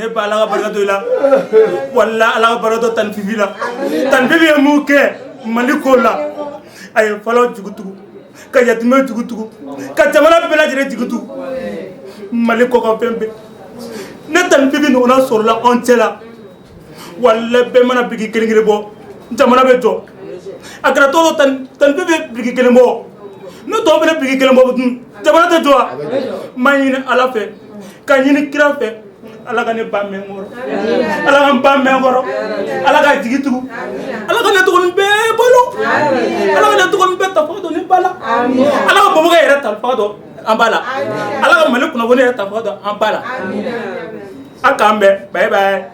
Ne ba, Ala ka barika don i la. Wala Ala ka barika don Tani Fifi la. Tani Fifi ye mun kɛ Mali ko la? A ye falaw jigi tugu, ka yatimɛw jigi tugu, ka jamana bɛɛ lajɛlen jigi tugu. Mali kɔkan fɛn bɛɛ, ne Tani Fifi ɲɔgɔnna sɔrɔla anw cɛ la. Walayi, bɛɛ mana biriki kelen kelen bɔ, jamana bɛ jɔ. A kɛra tɔgɔ, Tani Fifi bɛ biriki kelen bɔ, ne tɔw fana biriki kelen bɔ dun, jamana tɛ jɔ wa? N b'a ɲini Ala fɛ ka ɲini kira fɛ, Ala ka ne ba mɛn n kɔrɔ, Ala ka n ba mɛn n kɔrɔ, Ala ka jigi tugu, Ala ka ne dɔgɔnin bɛɛ balo, Ala ka ne dɔgɔnin bɛɛ tafa don ne ba la, Ala ka bɔbɔkɛ yɛrɛ tafa don an ba la, Ala ka Mali kunnafoni yɛrɛ tafa don an ba la. A k'an bɛn, bye bye.